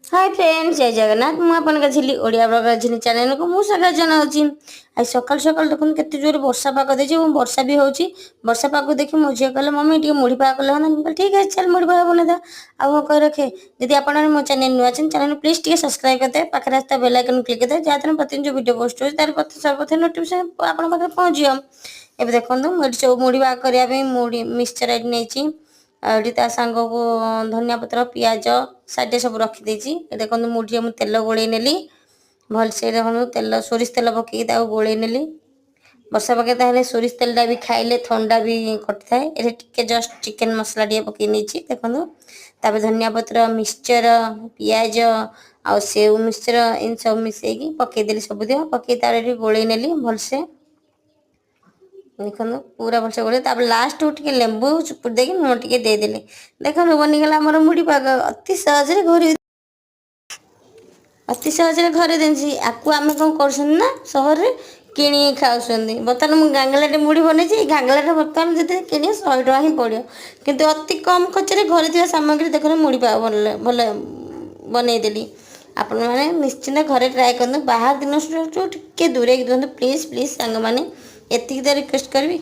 ହାଏ friends, ଜୟ ଜଗନ୍ନାଥ। ମୁଁ ଆପଣଙ୍କ ଝିଲି, Odia blogger ଝିଲି ଚ୍ୟାନେଲକୁ ମୁଁ ସ୍ୱାଗତ ଜଣାଉଛି। ଆଜି ସକାଳୁ ସକାଳୁ ଦେଖନ୍ତୁ କେତେ ଜୋରେ ବର୍ଷା ପାଗ ଦେଇଛି ଏବଂ ବର୍ଷା ବି ହେଉଛି। ବର୍ଷା ପାଗକୁ ଦେଖି ମୋ ଝିଅ କହିଲା, "ମମି, ଟିକେ ମୁଢ଼ି ପାଗ କଲେ ହୁଅନ୍ତା?" ମୁଁ କହିଲି, "ଠିକ୍ ଅଛି, ଚାଲ ମୁଢ଼ି ପାଗ ବନେଇଦେବା।" ଆଉ ମୁଁ କହି ରଖେ, ଯଦି ଆପଣମାନେ ମୋ ଚ୍ୟାନେଲ ନୂଆ ଅଛନ୍ତି, ଚ୍ୟାନେଲ ପ୍ଲିଜ୍ ଟିକେ ସବସ୍କ୍ରାଇବ୍ କରିଦେବେ, ପାଖରେ ଆସିଥିବା ବେଲ୍ ଆଇକନ୍ କ୍ଲିକ୍ କରିଦେବେ, ଯାହାଦ୍ୱାରା ପ୍ରତିଦିନ ଯେଉଁ ଭିଡ଼ିଓ ପୋଷ୍ଟ ହେଉଛି, ତାର ସର୍ବପ୍ରଥମେ ନୋଟିଫିକେସନ୍ ଆପଣଙ୍କ ପାଖରେ ପହଞ୍ଚିବ। ଏବେ ଦେଖନ୍ତୁ, ମୁଁ ଏଠି ସବୁ ମୁଢ଼ି ପାଗ କରିବା ପାଇଁ ମୁଢ଼ି, ମିକ୍ସଚର ଏଠି ନେଇଛି। ଆଉ ଏଠି ତା ସାଙ୍ଗକୁ ଧନିଆ ପତ୍ର, ପିଆଜ ସାଇଡ଼ରେ ସବୁ ରଖିଦେଇଛି। ଦେଖନ୍ତୁ, ମୁଢ଼ିରେ ମୁଁ ତେଲ ଗୋଳେଇ ନେଲି ଭଲସେ। ଦେଖନ୍ତୁ, ତେଲ, ସୋରିଷ ତେଲ ପକେଇକି ତାକୁ ଗୋଳେଇ ନେଲି। ବର୍ଷା ପାଗରେ ତାହେଲେ ସୋରିଷ ତେଲଟା ବି ଖାଇଲେ ଥଣ୍ଡା ବି କଟିଥାଏ। ଏଠି ଟିକେ ଜଷ୍ଟ ଚିକେନ ମସଲା ଟିକେ ପକେଇ ନେଇଛି ଦେଖନ୍ତୁ। ତାପରେ ଧନିଆ ପତ୍ର, ମିକ୍ସଚର, ପିଆଜ ଆଉ ସେଉ ମିକ୍ସଚର ଏମିତି ସବୁ ମିଶେଇକି ପକେଇଦେଲି। ସବୁ ଦିଅ ପକେଇ ତାର ଏଠି ଗୋଳେଇ ନେଲି ଭଲସେ। ଦେଖନ୍ତୁ, ପୁରା ଭଲସେ ଗୋଳେଇ ତାପରେ ଲାଷ୍ଟକୁ ଟିକେ ଲେମ୍ବୁ ଚିପୁଡ଼ି ଦେଇକି ଲୁଣ ଟିକେ ଦେଇଦେଲି। ଦେଖନ୍ତୁ, ବନିଗଲା ଆମର ମୁଢ଼ି ପାଗ ଅତି ସହଜରେ ଘରେ, ଅତି ସହଜରେ ଘରେ ଜିନିଷ। ଆକୁ ଆମେ କ'ଣ କରୁଛନ୍ତି ନା ସହରରେ କିଣିକି ଖାଉଛନ୍ତି। ବର୍ତ୍ତମାନ ମୁଁ ଗାଙ୍ଗଲାଟେ ମୁଢ଼ି ବନେଇଛି। ଏଇ ଗାଙ୍ଗଲାଟା ବର୍ତ୍ତମାନ ଯଦି କିଣିବ, 100 ଟଙ୍କା ହିଁ ପଡ଼ିବ। କିନ୍ତୁ ଅତି କମ୍ ଖର୍ଚ୍ଚରେ ଘରେ ଥିବା ସାମଗ୍ରୀ ଦେଖନ୍ତୁ, ମୁଢ଼ି ପାଗ ଭଲ ଭଲ ବନେଇଦେଲି। ଆପଣମାନେ ନିଶ୍ଚିନ୍ତ ଘରେ ଟ୍ରାଏ କରନ୍ତୁ। ବାହାର ଜିନିଷଠୁ ଟିକେ ଦୂରେଇକି ରୁହନ୍ତୁ। ପ୍ଲିଜ୍ ପ୍ଲିଜ୍ ସାଙ୍ଗମାନେ, ଏତିକି ତ ରିକ୍ୱେଷ୍ଟ କରିବି।